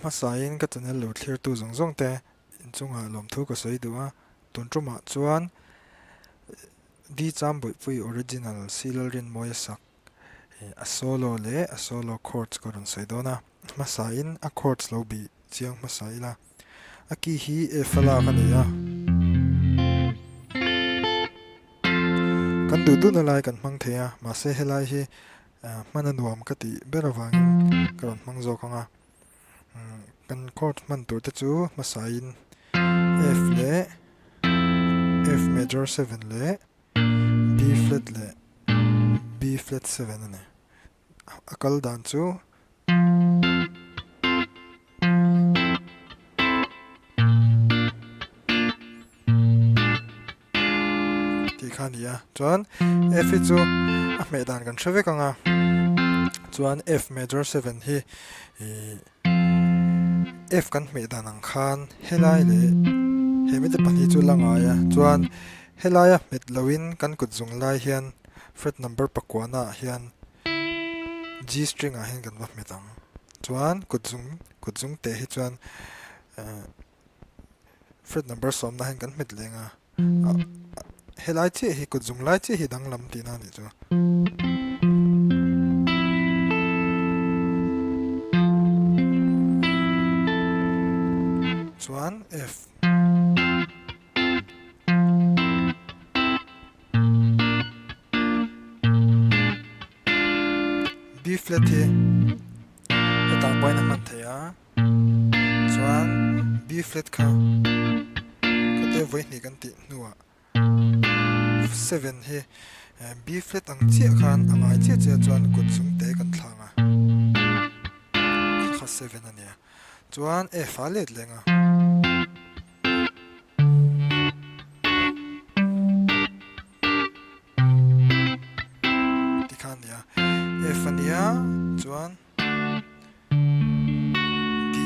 hmasain ka channel lo thlirtu zawng zawng te inchungah lawmthu ka sawi duh a, tun tumah chuan Di Chambawihpui Original Silalrinmawia sak a solo leh a solo chords ka rawn sawi dawn a, hmasain a chords lo bih chiang hmasa ila a key hi F a lak a ni a. Kan duh duhna lai kan hmang thei a, mahse helai hi hman a nuam ka tih ber avangin ka rawn hmang zawk ang a. Kan chord hman tur te chu hmasain F leh F major 7 leh B flat leh B flat 7 a ni. A kal dan chu. Tih kha a ni a, chuan F hi chu a hmeh dan kan hre vek ang a, chuan F major 7 hi ih F kan hmeh dan ang khan helai leh he mite pahnih chu la ngai a, chuan helaia hmet loin kan kut zung lai hian fret number pakuana ah hian G string ah hian kan va hmet ang, chuan kut zung kut zung teh hi chuan eh. Fret number sawmna hian kan hmet leng a, helai chiah hi kut zung lai chiah hi danglam tihna a nih chu. Chuan F. B flat hi hetah pawhin a hman theih a. Chuan B flat kha khatia vawihnih kan tih hnuah 7 hi B flat ang chiah khan a ngai chiah chiah chuan kut chung te kan thlang a, kha kha 7 a nia. Chuan F a let leng a. Tikhan a nia. F a nia chuan. D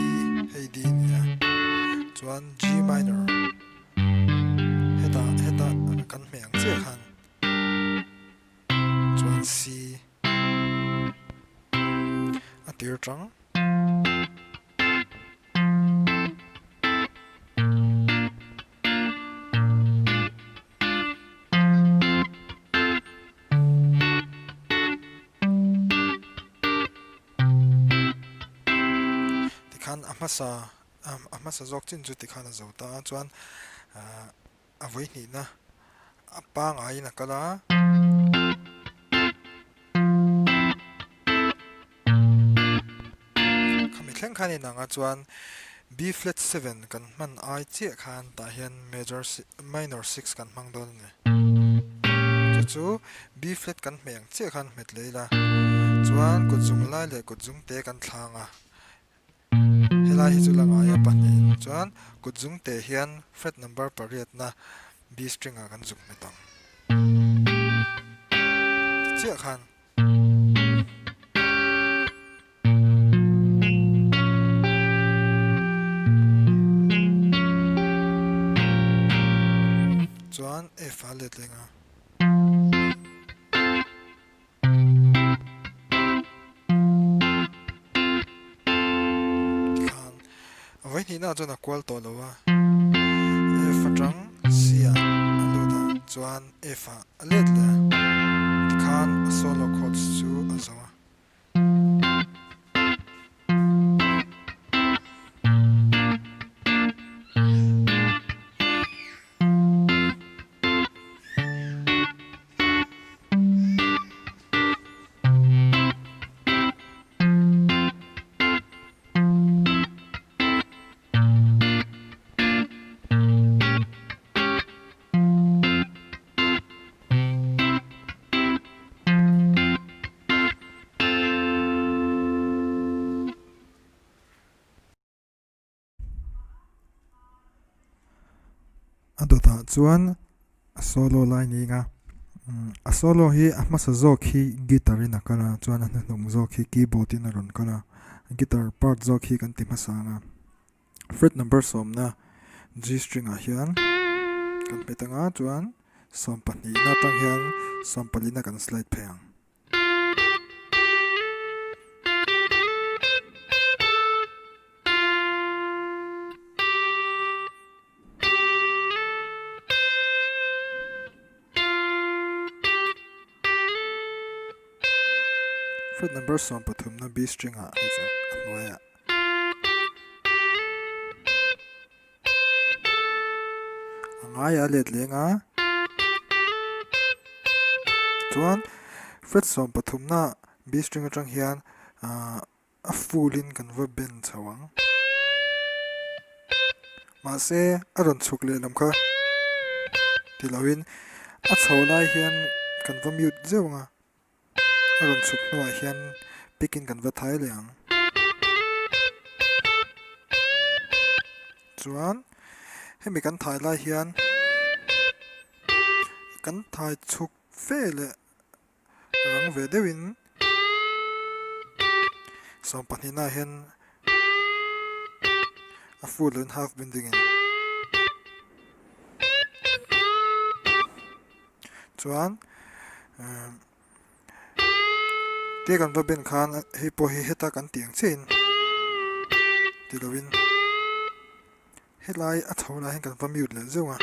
hei D a ni a chuan G minor hetah hetah kan hmeh ang chiah khan chuan C a tir tang. Tikhan a hmasa a hmasa zawk chin chu tikhan a zo ta a chuan ahh a vawi hnihna a pangaiin a kal a. Khami thleng khan inang a chuan B flat 7 kan hman ai chiah khan tah hian major minor 6 kan hmang dawn a ni. Chu chu B flat kan hmeh ang chiah khan hmet leh ila chuan kut zung lai leh kut zung te kan thlang a, helai hi chu la ngai a pahnihin chuan kut zung te hian fret number pariatna B string ah kan zuk hmet ang ti chiah khan. Chuan F a let leng a. Tikhan a vawihnihna ah chuan a kual tawh lo a. F atang C ah a lut a chuan F ah a let leh a. Tikhan a solo chords chu a zo a. A dawtah chuan a solo lai ning a a solo hi a hmasa zawk hi guitar in a kal a chuan a hnuhnung zawk hi keyboard in a rawn kal a guitar part zawk hi kan ti hmasa ang a. Fret number sawmna G string ah hian kan hmet ang a chuan sawmpahnihna atang hian sawmpalina kan slide phei ang. Fret number sawmpathumna B string ah hei chu a hnuaiah. A ngaia let leng a. Chuan fret sawmpathumna B string atang hian ahh a full in kan va bend chho ang. Mahse a rawn chhuk leh lam kha ti loin a chho lai hian kan va mute zeuh ang a. A rawn chhuk hnuah hian pick in kan va thai leh ang. Chuan hemi kan thai lai hian kan thai chhuk fe leh rang ve deuhin sawmpahnihnaah hian a full in half bending in Chuan tia kan va ben khan hei pawh hi heta kan tih ang chiahin ti lovin helai a chho lai hian kan va mute leh zeuh a.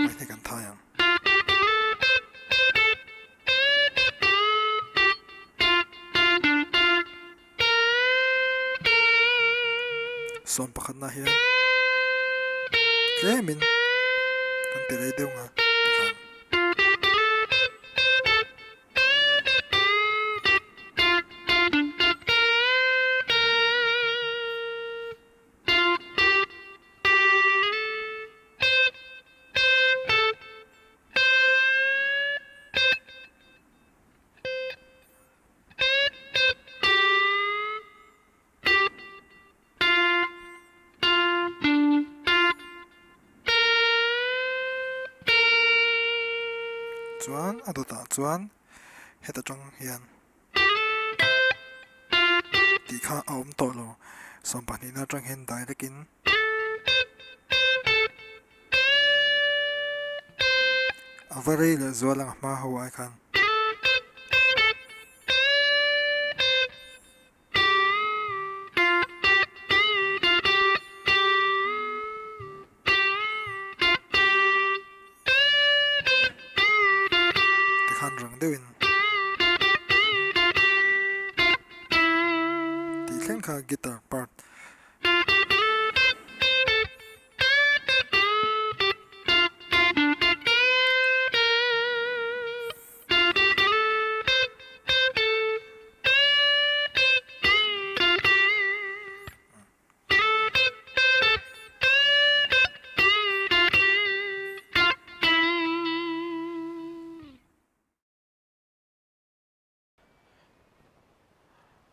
Mahni kan thai ang. Sawm pakhatna hian tlemin kan ti rei deuh nga tikhan. Chuan a dawtah chuan heta tang hian tih kha a awm tawh lo sawmpahnihna atang hian direct in a va rei leh zual ang a hma ho ai khan. Tikhan rang deuhin tih thleng kha guitar part.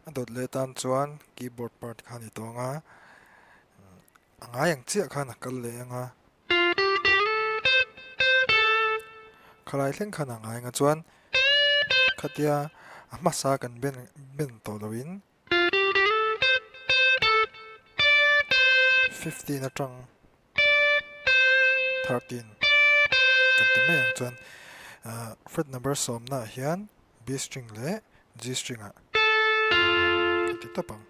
A dawt leh tan chuan keyboard part kha a ni tawng a a ngai ang chiah khan a kal leh ang a khalai thleng khan a ngai ang a chuan khatia a hmasa kan ben ben tawh loin 15 atang 13 kan ti mai ang chuan ah fret number sawmna ah hian B string leh G string ah kan ti tawp ang.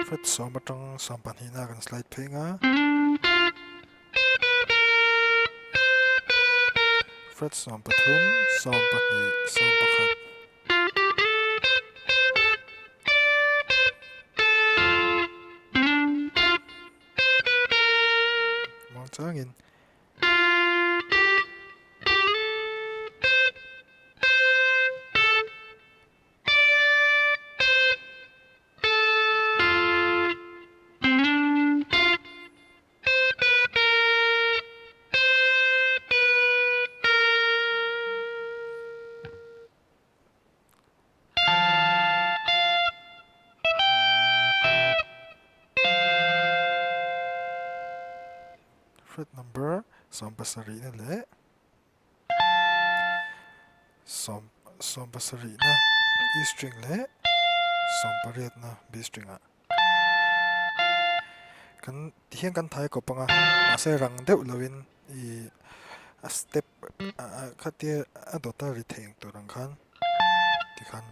Fret sawm atang sawm pahnihna kan slide phei ang a. Fret 13, 12, 11. Muang changin. Fret number sawmpasarihna leh sawm sawmpasarihna E string leh sawmpariatna B string ah. Kan tihian kan thai kawp anga mahse rang deuh loin ih a step ah khatia a dawta ri thei ang tur ang khan tikhan.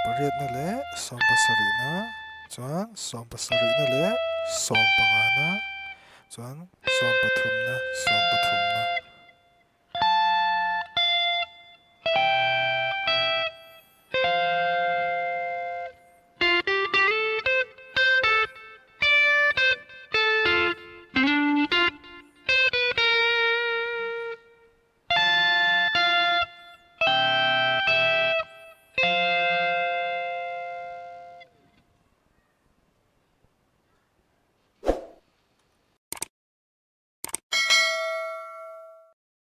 Sawmpariatna leh sawmpasarihna chuan sawmpasarihna leh sawmpangana chuan sawmpathumna sawmpathumna.